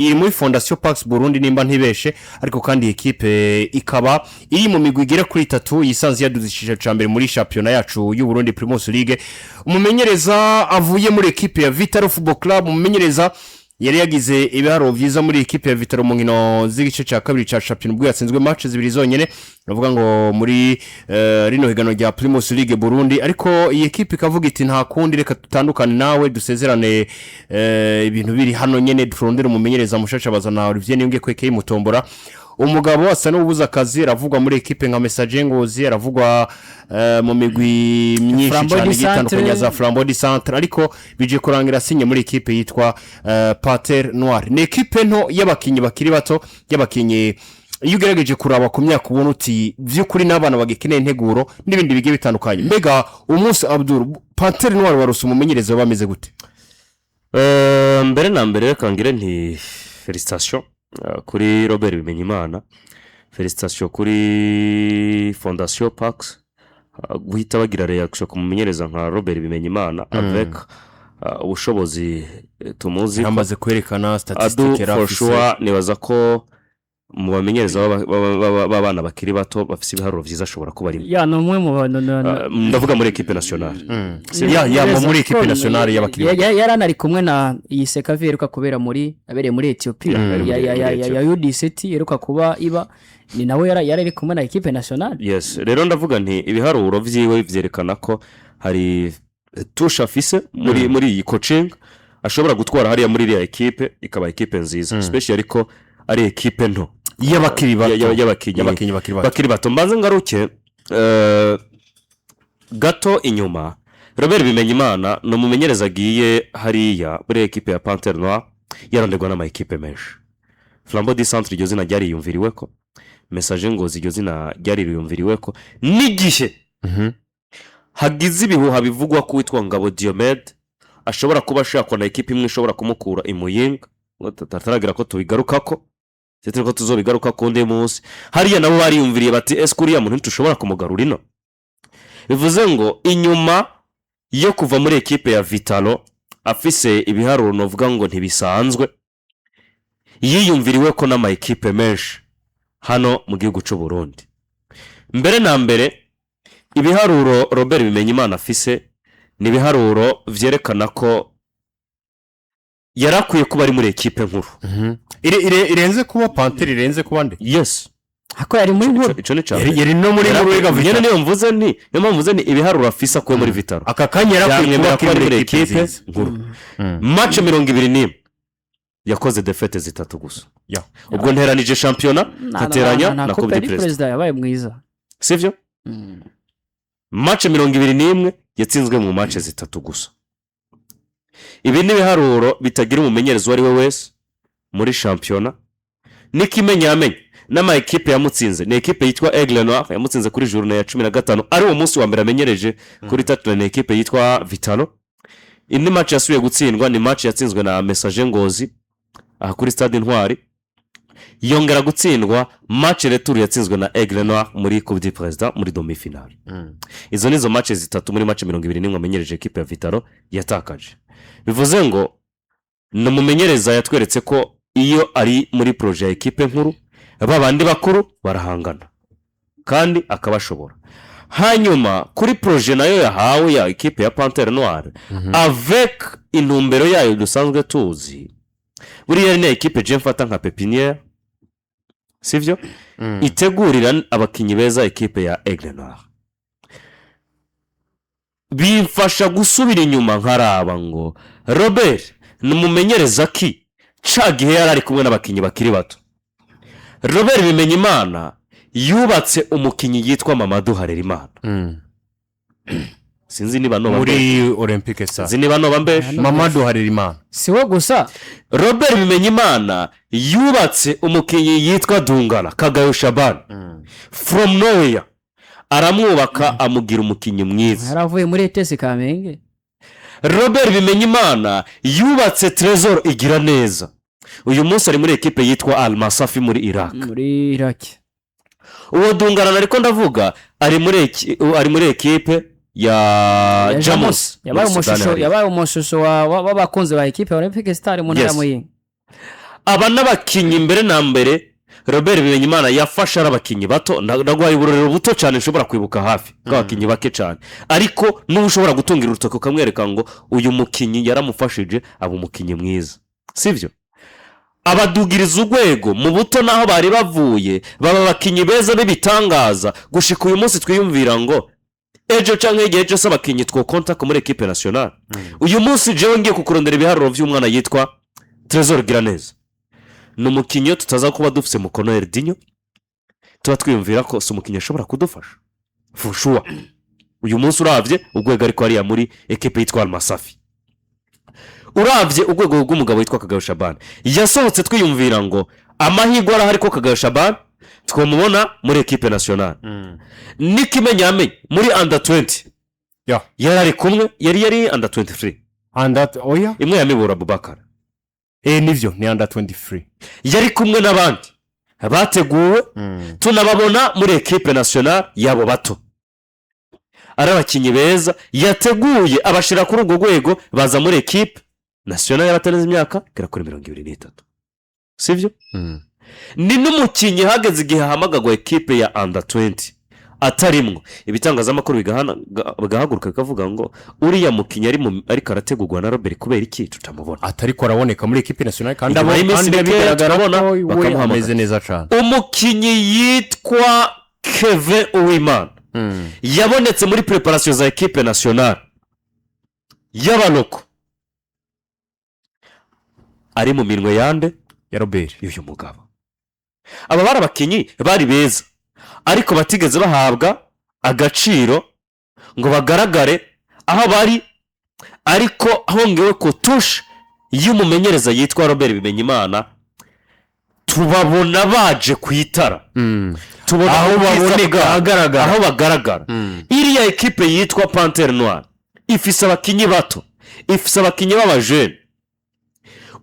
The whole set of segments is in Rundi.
Iri muri Fondation Pax Burundi nimba ntibeshe, ariko kandi iyi ekipe ikaba iri mu migwi igera kuri itatu yisanze yaduze icicaro ca mbere muri shampiyona yacu y'u Burundi, Primus League. Umumenyereza avuye muri ekipe ya Vital'O Football Club, umumenyereza yari yagize ibiharuro byiza muri ekipe ya Vital'O mu nkino z'igice cya kabiri cya shampiyona, ubwo yatsinzwe match zibiri zonyene, uravuga ngo muri rino higanwa rya Primus League Burundi. Ariko iyi ekipe ikavuga iti: "Nta kundi, reka dutandukane nawe, dusezerane ibintu biri hano nyene, turondere umumenyereza mushasha." Bazana Olivier Niyonge kwekeye mutombora. Umugabo asa n'ububuze akazi, aravugwa muri ekipe nka Messager Ngozi, aravugwa mu migwi myinshi Flambeau cyane du igiye itandukanye Centre. za Flambeau du Centre, ariko bije kurangira asinye muri ekipe yitwa Panthère Noire. Ni ekipe nto y'abakinnyi bakiri bato, y'abakinnyi iyo ugerageje kuraba ku myaka ubona uti by'ukuri n'abana bagikeneye integuro n'ibindi bigiye bitandukanye. Mbega umunsi, Abdul, Panthère Noire waruse umumenyereza bameze gute? Mbere na mbere reka ngire nti félicitations kuri Robert Bimenyimana, félicitations kuri Fondation Pax guhita bagira réaction ku mumenyereza nka Robert Bimenyimana avec ubushobozi tumuzi ko. Yamaze kwerekana Adu statistiques yari for afise. sure, nibaza ko mu bamenyereza b'abana bakiri bato bafite ibiharuro byiza ashobora kuba arimo. Ya, ni umwe mu bantu Ndavuga muri équipe nationale. Ya, muri équipe nationale y'abakiri bato. Yari anari kumwe na iyi CECAFA iheruka kubera muri abereye muri Etiyopiya ya U17 iheruka kuba iba, ni nawe yari ari kumwe na équipe nationale. Yes, rero ndavuga nti ibiharuro byiwe byerekana ko hari touche afise muri iyi coaching ashobora gutwara hariya muri iriya ekipe, ikaba ekipe nziza, especially ariko ari ekipe nto y'abakiri bato. Y'abakinnyi y'abakinnyi bakiri bato. Bakiri bato. Mbanze ngaruke gato inyuma. Robert Bimenyimana ni umumenyereza agiye hariya muri ekipe ya Panthère Noire, yaronderwa n'ama ekipe menshi. Flambeau du Centre iryo zina ryariyumviriwe ko, Messager Ngozi iryo zina ryariyumviriwe ko, n'igihe hagize ibihuha bivugwa ko uwitwa Ngabo Diomede ashobora kuba ashakwa na ekipe imwe ishobora kumukura i Muyinga, tutaragira ko tubigarukako, ndetse ko tuzobigaruka ku undi munsi. Hariya nabo bariyumviriye bati: "Ese uriya muntu ntitushobora kumugarura ino?" Bivuze ngo inyuma yo kuva muri ekipe ya Vital'O afise ibiharuro novuga ngo ntibisanzwe, yiyumviriwe ko n'ama ekipe menshi hano mu gihugu cy'u Burundi. Mbere na mbere, ibiharuro Robert Bimenyimana afise ni ibiharuro vyerekana ko yari akwiye kuba ari muri ekipe nkuru. Irenze kuba Panthère, irenze kuba nde? Yes. Ako yari muri nkuru. Ico ni Yari no muri nkuru yiga nyine. Vital'O. Niyo mvuze nti, niyo mpamvu mvuze ni ibiharuro afise akuye muri Vital'O Aka kanya yari akwiye byamwemera kuba kuba ari akiri muri muri ekipe ekipe nziza. nkuru. Match 21 yakoze, défaites zitatu gusa. Ubwo nteranije shampiyona, nkateranya na Coupe du du Président. Perezida yabaye mwiza. Sibyo? Match 21 yatsinzwe mu match zitatu gusa. Ibi ni ibiharuro bitagira umumenyereza uwo ari we wese muri shampiyona. N'ikimenyamenya n'ama ekipe yamutsinze ni ekipe yitwa Aigle Noir yamutsinze kuri journée ya 15, ari uwo munsi wa mbere amenyereje kuri tatu, ni ekipe yitwa Vital'O. Indi match yasubiye gutsindwa ni match yatsinzwe na Messager Ngozi aha kuri Stade Intwari. Yongera gutsindwa match retour yatsinzwe na Aigle Noir muri Coupe du Président muri demi finale. Izo ni zo match zitatu muri match 21 amenyereje ekipe ya Vital'O yatakaje. Bivuze ngo ni umumenyereza yatweretse ko iyo ari muri projet ya ekipe nkuru, ba bandi bakuru barahangana kandi akabashobora. Hanyuma kuri projet nayo yahawe ya ekipe ya Panthère Noire, avec intumbero yayo dusanzwe tuzi, buriya ni ekipe je mfata nka pépinière, sibyo, itegurira abakinnyi beza. Ekipe ya Aigle Noir bimfasha gusubira inyuma nkaraba ngo Robert ni umumenyereza ki ca gihe yari ari kumwe n'abakinnyi bakiri bato. Robert Bimenyimana yubatse umukinnyi yitwa Mamadou Harerimana. Sinzi niba noba muri mbeshe. Olympique Star. Sinzi niba noba mbeshe. Mamadou Harerimana. Si we gusa. Robert Bimenyimana yubatse umukinnyi yitwa Dungara Kagayo Shabani from nowhere, aramwubaka amugira umukinnyi mwiza. Yari avuye muri ETS Kamenge. Robert Bimenyimana yubatse Trezor igira neza, uyu munsi ari muri ekipe yitwa Al Masafi muri Iraq. Muri Iraki. Uwo Dungarana ariko ndavuga ari muri ekipe ya Jamus yabaye muri Sudani umushusho hariya. Yabaye umushusho w'abakunzi ba ekipe ya Olympique Star mu ntara ya Muyinga. Aba n'abakinnyi mbere na mbere Robert Bimenyimana yafashe ari abakinnyi bato. Naguhaye uburorero buto cyane nshobora kwibuka hafi bw'abakinnyi bake cyane, ariko n'ubu ushobora gutungira urutoki ukamwereka ngo uyu mukinnyi yaramufashije aba umukinnyi mwiza, sibyo? Abadugiriza urwego mu buto n'aho bari bavuye, baba abakinnyi beza b'ibitangaza, gushika uyu munsi twiyumvira ngo ejo cyangwa igihe cyose abakinnyi twokonta muri équipe nationale. Uyu munsi jewe ngiye kukurondera ibiharuro by'umwana yitwa Trezor Giraneza, ni umukinnyi iyo tutaza kuba dufite Mukono Eridinyo, tuba twiyumvira ko si umukinnyi ashobora kudufasha fushuwa. Uyu munsi urabye urwego ariko hariya muri ekipe yitwa Masafi, urabye urwego rw'umugabo witwa Kagabo Shabani yasohotse, twiyumvira ngo amahirwe arahari ko Kagabo Shabani twamubona muri équipe nationale. N'ikimenyamenye muri under 20 yari ari kumwe, yari under 23. Under, oya. Imwe ya Mibura Abubakar. Nibyo, ni under 23. Yari kumwe n'abandi bateguwe, tunababona muri équipe nationale yabo bato, ari abakinnyi beza yateguye, abashyira kuri urwo rwego, baza muri équipe nationale y'abatarenze imyaka igera kuri 23, sibyo? Ni n'umukinnyi hageze igihe ahamagagwa ekipe ya under 20 atarimwo, ibitangazamakuru bigahaguruka bikavuga ngo uriya mukinnyi ariko arategurwa na Robert, kubera iki tutamubona? Atari ko araboneka muri équipe nationale kandi Inyuma y'iminsi kandi mikeya bigaragara turabona ko we bakamuhamagara. ameze neza cyane. Umukinnyi yitwa Keve Uwimana yabonetse muri préparation za équipe nationale y'abaloko, ari mu minwe yande? Ya Robert. Y'uyu mugabo. Aba bari abakinnyi bari beza, ariko batigeze bahabwa agaciro ngo bagaragare aho bari, ariko hongewe ku touche y'umumenyereza yitwa Robert Bimenyimana, tubabona baje ku itara, tubona Aho ubwiza baboneka, bwabo, ahagaragara. Aho bagaragara. Iriya ekipe yitwa Panthère Noire ifise abakinnyi bato, ifise abakinnyi b'abajene.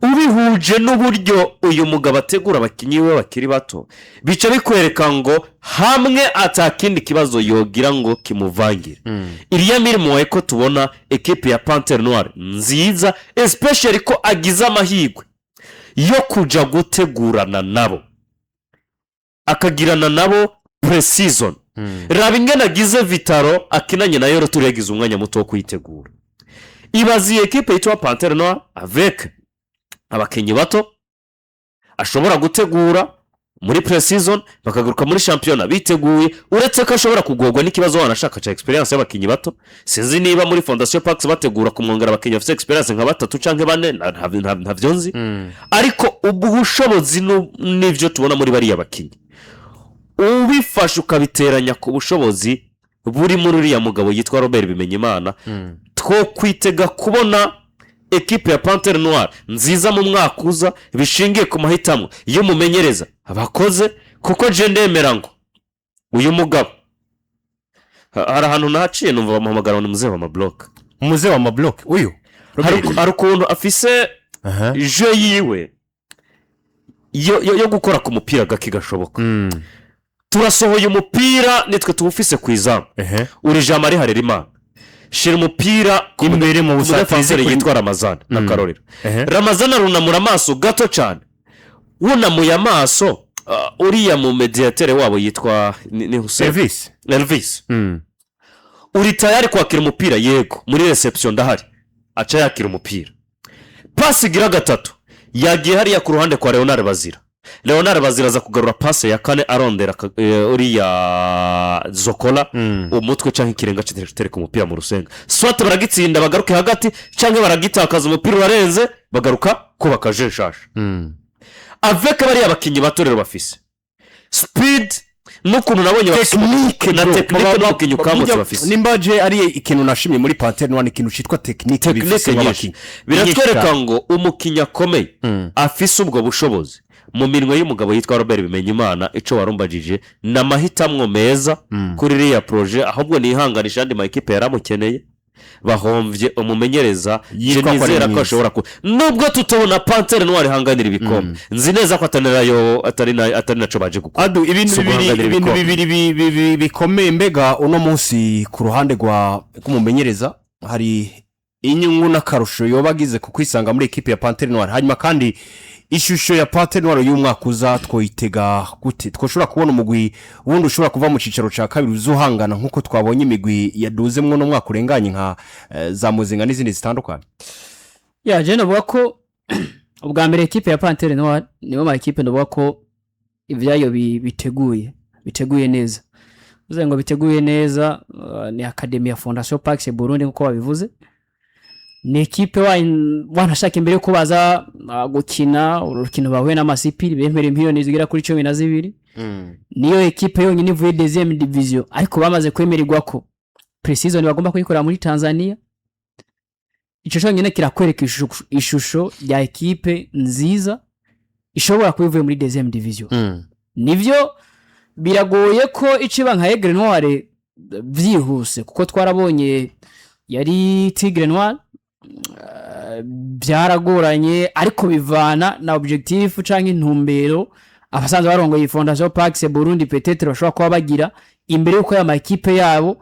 Ubihuje n'uburyo uyu mugabo ategura abakinnyi be bakiri bato, bica bikwereka ngo hamwe atakindi kibazo yogira ngo kimuvangire, iriya mirimo ko tubona ekipe ya Panthère Noire nziza, especially ko agize amahirwe yo kuja gutegurana nabo, akagirana nabo pre-season. Raba ingene agize Vital'O akinanye na Yoro, yagize umwanya muto wo kuyitegura. Ibaze iyi ekipe yitwa Panthère Noire avec abakinnyi bato ashobora gutegura muri pre-season, bakagaruka muri shampiyona biteguye, uretse ko ashobora kugorwa n'ikibazo wanashaka cya expérience y'abakinnyi bato. Sinzi niba muri Fondation Pax bategura kumwongera abakinnyi bafite expérience nka batatu cyangwa bane, ntabyo nzi, ariko ubushobozi n'ibyo tubona muri bariya bakinnyi, ubifashe ukabiteranya ku bushobozi buri muri uriya mugabo yitwa Robert Bimenyimana, two kwitega kubona ekipe ya Panthère Noire nziza mu mwaka uza, bishingiye ku mahitamo y'umumenyereza bakoze. Kuko je ndemera ngo uyu mugabo hari ahantu nahaciye numva bamuhamagara ngo ni muzehe wa ma bloc. Umuze wa ma bloc uyu? Hari ukuntu afise jeu yiwe yo gukora ku mupira gake gashoboka. Turasohoye umupira, nitwe tuwufise ku izamu, uri jambo ari Harerimana, shira umupira ku Imbere mu busatirizi mudefanseri yitwa Ramazani n'akarorero. Ramazani arunamura amaso gato cyane, wunamuye amaso, uriya mu médiateur wabo yitwa ni Hussein. Serivisi. Elvis, uri tayari kwakira umupira? Yego, muri réception ndahari. Aca yakira umupira, pasi igira gatatu yagiye hariya ku ruhande kwa Leonard Bazira. Leonard Bazira aza kugarura pasi ya kane, arondera uriya Zokora, umutwe cyangwa ikirenga kitereka umupira mu rusenga. Soit baragitsinda bagaruke hagati, cyangwa baragitakaza, umupira urarenze, bagaruka kubaka jeu nshasha. Avec bariya bakinnyi bato rero bafise speed n'ukuntu nabonye bafise technique na bro. technique n'umukinnyi ukamutse bafise. Nimba je ari ikintu nashimye muri Panthère Noire, ni ikintu cyitwa technique bifise technique nyinshi. nk'abakinnyi. Biratwereka ngo umukinnyi akomeye afise ubwo bushobozi mu minwe y'umugabo yitwa Robert Bimenyimana. Icyo warumbagije ni amahitamwo meza kuri iriya projet, ahubwo nihanganisha andi ma équipe yaramukeneye, bahomvye umumenyereza. Yitwa ko ari nizera ko mwiza. ashobora ku nubwo tutabona Panthère Noire ihanganira ibikombe, nzi neza ko atari nayo, atari naco baje gukora. Adu ibintu Si bibiri uguhanganira ibintu ibikombe. bibiri bikomeye. Mbega uno munsi ku ruhande rw'umumenyereza hari inyungu n'akarusho yoba agize ku kwisanga muri ekipe ya Panthère Noire? Hanyuma kandi Ishusho ya Panthère Noire y'umwaka uza twoyitega gute? Twoshobora kubona umugwi wundi ushobora kuva mu cicaro ca kabiri uzuhangana nk'uko twabonye imigwi yaduzemwo no mwaka urenganye nka za Muzinga n'izindi zitandukanye? Ya, je navuga ko ubwa mbere ekipe ya Panthère Noire niyo ma ekipe navuga ko ibyayo biteguye neza. Uvuze ngo biteguye neza, ni academy ya Fondation Pax Burundi nkuko babivuze. Ni ekipe wanashaka imbere yuko baza gukina urukino bahuye n'Amasipiri, bemereye miliyoni zigera kuri 12. Niyo ekipe yonyine ivuye deuxième division, ariko bamaze kwemererwa ko pre-season bagomba kuyikorera muri Tanzania. Ico cyonyine kirakwereka ishusho ya ekipe nziza ishobora kuba ivuye muri deuxième division. Nivyo, biragoye ko iciba nka Aigle Noire byihuse, kuko twarabonye yari Tigre Noire, byaragoranye, ariko bivana na objectif canke intumbero abasanzwe barongoye iyi Fondation Pax Burundi peut-être bashobora kuba bagira imbere yuko aya makipe yabo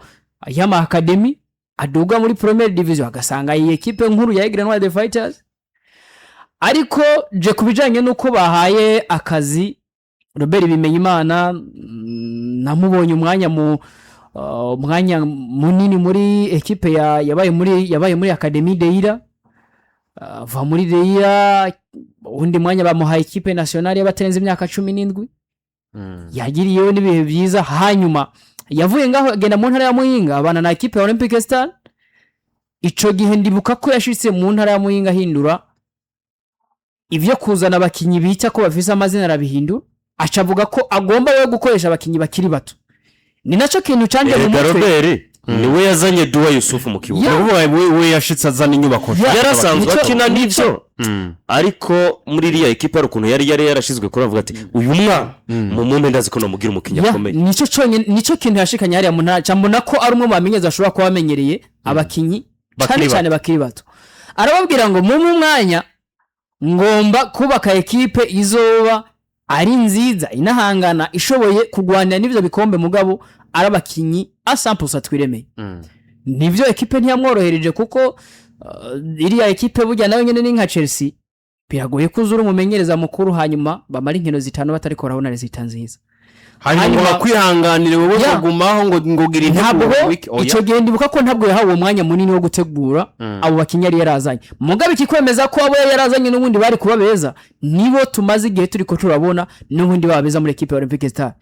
y'ama academy aduga muri première division, agasanga iyi ekipe nkuru ya Aigle Noire the Fighters. Ariko je ku bijanye n'uko bahaye akazi Robert Bimenyimana, namubonye umwanya munini muri ekipe ya, yabaye muri Academy Deira, ava muri Deira, uwundi mwanya bamuhaye ekipe nationale y'abatarenze imyaka 17, yagiriyeyo n'ibihe byiza. Hanyuma yavuye ngaho agenda mu ntara ya Muyinga, abana na ekipe ya Olympic Star. Ico gihe ndibuka ko yashitse mu ntara ya Muyinga ahindura ibyo kuzana abakinyi bita ko bafise amazina, arabihindura, aca avuga ko agomba we gukoresha abakinyi bakiri bato. Ni nacyo kintu canje mu Erega mutwe. Robert niwe yazanye Duwa Yusufu mu kibuga. Ni ukuvuga we yashitse azana inyubako nshasha. Yarasanzwe Nicyo- akina n'ibyo, ariko muri iriya ekipa hari ukuntu yari yarashyizwe kuri avuga ati: "Uyu mwana mu mumpe, ndazi ko namugira umukinnyi akomeye." Nicyo cyonyine, nicyo kintu yashikanye hariya mu ntara. Ca mbona ko ari umwe mu bamenyereza ashobora kuba amenyereye abakinyi bakiri cyane cyane bakiri bato. Arababwira ngo mu mwanya ngomba kubaka ekipe izoba ari nziza, inahangana, ishoboye kurwanira n'ibyo bikombe, mugabo ari abakinyi asampusa twiremeye. Nibyo, ekipe ntiyamworohereje, kuko iriya ekipe burya nayo nyine ni nka Chelsea. Biragoye ko uzura umumenyereza mukuru hanyuma bamara inkino zitanu batariko barabona résultat nziza. Hanyuma ngo bakwihanganire wowe kugumaho ngo gira Ntabwo integuro wiki oya. Icyo gihe ndibuka ko ntabwo yahawe uwo mwanya munini wo gutegura abo bakinnyi yari yarazanye. Mugabe ikikwemeza ko abo yari yarazanye n'ubundi bari kuba beza, nibo tumaze igihe turi ko turabona n'ubundi baba beza muri ekipe ya Olympic Star.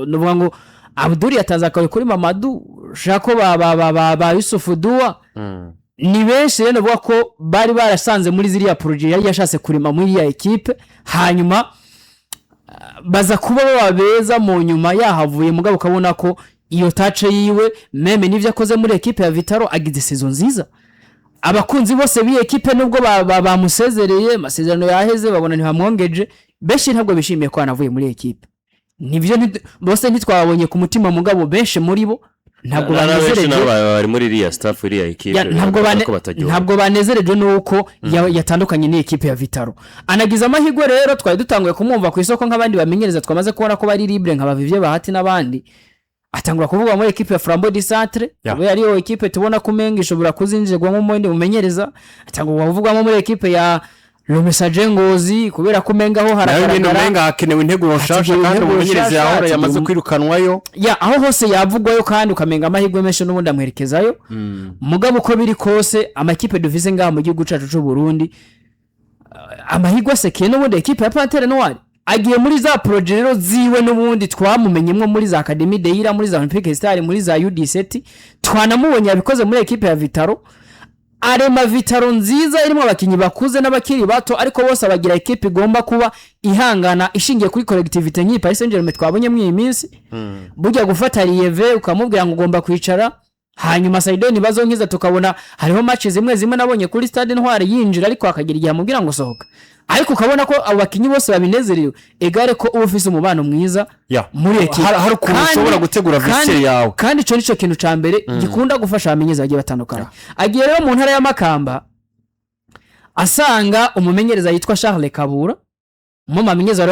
Nuvuga ngo Abdul yatanze akawe kuri Mamadu Shako, ba Yusufu Duwa, ni benshi rero navuga ko bari barasanze muri ziriya projet yari yashatse kurema muri iriya ekipe, hanyuma baza kuba baba beza mu nyuma yahavuye. Mugabo ukabona ko iyo touche yiwe, même n'ibyo akoze muri ekipe ya Vital'O, agize saison nziza. Abakunzi bose b'iyi ekipe, nubwo bamusezereye, amasezerano yaheze, babona ntibamwongeje, benshi ntabwo bishimiye ko yanavuye muri ekipe. Nibyo, bose ntitwabonye ku mutima, mugabo benshi muri bo ntabwo Na benshi banezereje. nabo bari muri iriya staff, iriya ekipe Ya, ntabwo biragaragara ko bataryohewe. Ntabwo banezereje nuko yatandukanye n'iyi ekipe ya Vital'O. Anagize amahirwe rero, twari dutanguye kumwumva ku isoko nk'abandi bamenyereza twamaze kubona ko bari libre, nka Bavivye Bahati n'abandi. Atangura kuvuga muri ekipe ya Flambeau du Centre, kubera ariyo ekipe tubona ko umenga ishobora kuzinjirwamo umundi mumenyereza. Atangura kuvugwamo muri ekipe ya Le Messager Ngozi, kubera ko umenga aho Nayo nyine haragaragara umenga hakenewe integuro nshasha, hateguwe kandi integuro umumenyereza nshasha, yahora yamaze kwirukanwayo. Ya, aho hose yavugwayo, kandi ukamenga amahirwe menshi n'ubundi amwerekezayo. Mugabo uko biri kose, amakipe dufise ngaha mu gihugu cyacu cy'u Burundi, amahirwe asekeye n'ubundi ekipe ya Panthère Noire. Agiye muri za projet rero ziwe n'ubundi twamumenyemwo muri za Academy Deira, muri za Olympic Star, muri za U17, twanamubonye yabikoze muri ekipe ya Vital'O, arema Vital'O nziza irimo abakinnyi bakuze n'abakiri bato, ariko bose abagira ekipe igomba kuba ihangana ishingiye kuri collectivité, nk'iyi Paris Saint-Germain twabonye muri iyi minsi. Burya gufata Lieve ukamubwira ngo ugomba kwicara, hanyuma Saidoni bazonkiza, tukabona hariho match zimwe zimwe nabonye kuri Stade Ntwari yinjira, ariko akagira igihe amubwira ngo sohoka, ariko ukabona ko abo bakinnyi bose babinezerewe, egare ko uba ufise umubano mwiza muri ekipe. Hari ukuntu ushobora gutegura vestiaire yawe. Kandi ico nico kintu ca mbere gikunda gufasha abamenyereza bagiye batandukanye. Agiye rero mu ntara ya Makamba, asanga umumenyereza yitwa Charles Kabura, umwe mu bamenyereza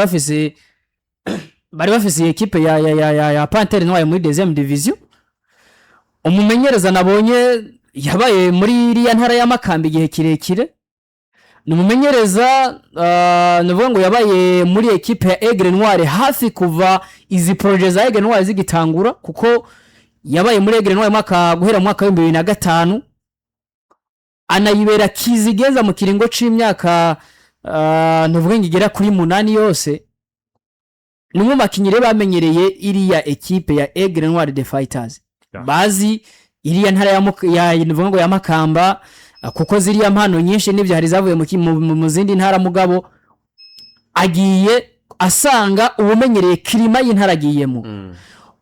bari bafise iyi ekipe ya Panthère Noire muri deuxième division. Umumenyereza nabonye yabaye muri iriya ntara ya Makamba igihe kirekire. Ni umumenyereza, ni ukuvuga ngo yabaye muri ekipe ya Aigle Noir hafi kuva izi projets za Aigle Noir zigitangura, kuko yabaye muri Aigle Noir mwaka guhera mu mwaka wa 2005, anayibera kizigeza mu kiringo c'imyaka, nuvuga ngo igera kuri 8 yose. Ni umwe mu bakinnyi rero bamenyereye iriya ekipe ya Aigle Noir the Fighters, bazi iriya ntara ya nuvuga ngo ya Makamba, kuko ziriya mpano nyinshi n'ibyo hari zavuye mu zindi ntara. Mugabo agiye asanga ubumenyereye climat y'intara agiyemo.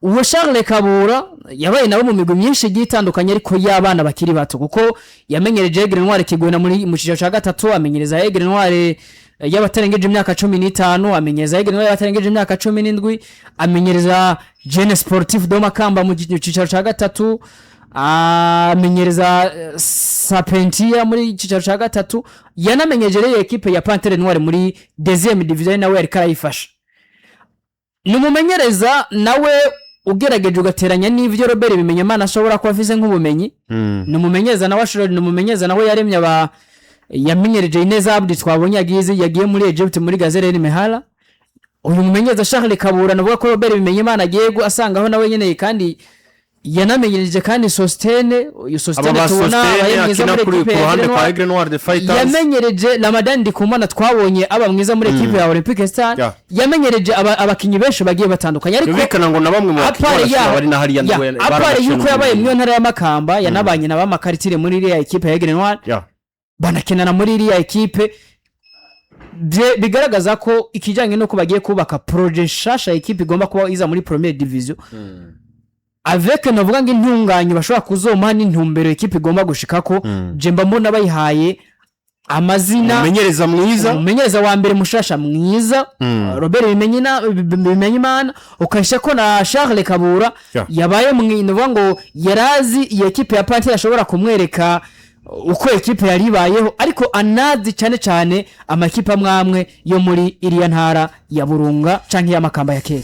Uwo Charles Kabura yabaye nabo mu migwi myinshi igiye itandukanye, ariko y'abana bakiri bato, kuko yamenyereje Aigle Noir Kigwena muri mu cyiciro cya gatatu, amenyereza Aigle Noir y'abatarengeje imyaka 15, amenyereza Aigle Noir y'abatarengeje imyaka 17, amenyereza Jeune Sportif de Makamba mu cyiciro cya gatatu, amenyereza Sapentia muri cyiciro cya gatatu, yanamenyeje rero ekipe ya Panthère Noire muri deuxième division, nawe yariko arayifasha. Ni umumenyereza nawe ugerageje ugateranya n'ivyo Robert Bimenyimana ashobora kuba afise nk'ubumenyi. Ni umumenyereza nawe ashobora, ni umumenyereza nawe yaremye aba yamenyereje Ineza Abdi twabonye yagiye muri Egypt muri Gazelle El Mehalla. Uyu mumenyereza Charles Kabura, navuga ko Robert Bimenyimana agiye asangaho nawe nyene, kandi yanamenyereje kandi Sostene, uyu Aba Sostene ba tubona Sostene abaye mwiza akina muri kuri ekipe ku ya ruhande Aigle kwa Noir. Aigle Noir the Fighters. Yamenyereje Ramadan Ndikumana twabonye aba mwiza muri ekipe ya Olympique Star. Yamenyereje abakinyi benshi bagiye batandukanye, ariko Byumvikana ngo na bamwe mu bakinnyi à part barashobora ya bari na hariya ya, nawe à part barabacana yuko yabaye umuriro. mu iyo ntara ya Makamba, yanabanye na bamakaritire muri iriya ekipe ya Aigle Noir, banakinana muri iriya ekipe. Bigaragaza ko ikijyanye n'uko bagiye kubaka projet nshasha, ekipe igomba kuba iza muri première division avec, navuga ngo intunganyo bashobora kuzomuha n'intumbero ekipe igomba gushikako, je mba mbona bayihaye amazina Umumenyereza mwiza. Umumenyereza wa mbere mushasha mwiza, Robert Bimenyimana, ukasha ko na Charles Kabura yabaye nuvuga ngo yarazi iyi ekipe ya Panthère, ashobora kumwereka uko ekipe yari ibayeho, ariko anazi cyane cyane amakipe amwe amwe yo muri iriya ntara ya Burunga canke ya Makamba ya kera.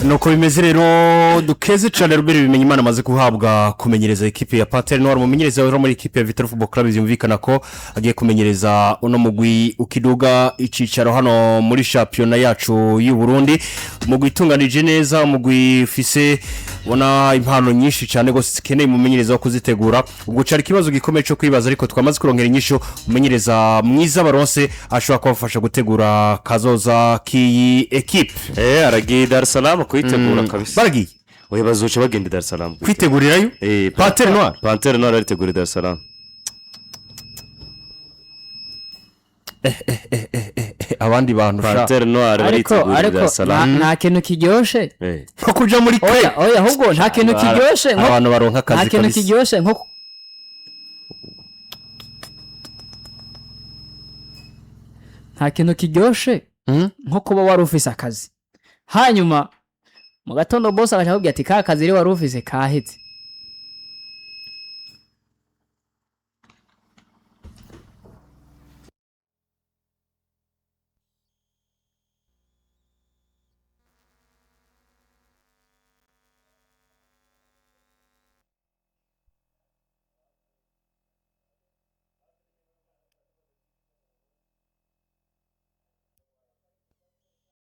Nuko bimeze rero, dukeze cyane Robert Bimenyimana amaze guhabwa kumenyereza ekipe ya Panthère Noire. Umumenyereza wari muri ekipe ya Vital'O Football Club, byumvikana ko agiye kumenyereza uno mugwi ukiduga icicaro hano muri shampiyona yacu y'u Burundi. Umugwi utunganije neza, umugwi ufise ubona impano nyinshi cyane rwose zikeneye umumenyereza wo kuzitegura. Ubwo cari ikibazo gikomeye cyo kwibaza, ariko twamaze kurongera inyishu. Umumenyereza mwiza baronse ashobora kubafasha gutegura kazoza k'iyi ekipe. Aragiye i Dar es Salaam kuyitegura kabisa. Baragiye? Oya, bazoca bagenda i Dar es Salaam. Kwitegurirayo? Panthère Noire? Panthère Noire aritegura i Dar es Salaam. Abandi bantu sha. Panthère Noire Ariko baritegura i ariko Dar es Salaam. nta kintu kiryoshe Nko kuja muri Oya, oya, ahubwo nta kintu kiryoshe Abantu baronka nta akazi kintu kabisa. kiryoshe nko nta kintu kiryoshe nko kuba wari ufise akazi, hanyuma mu gatondo boss agaca akubwira ati ka kazi rero wari ufise kahetse.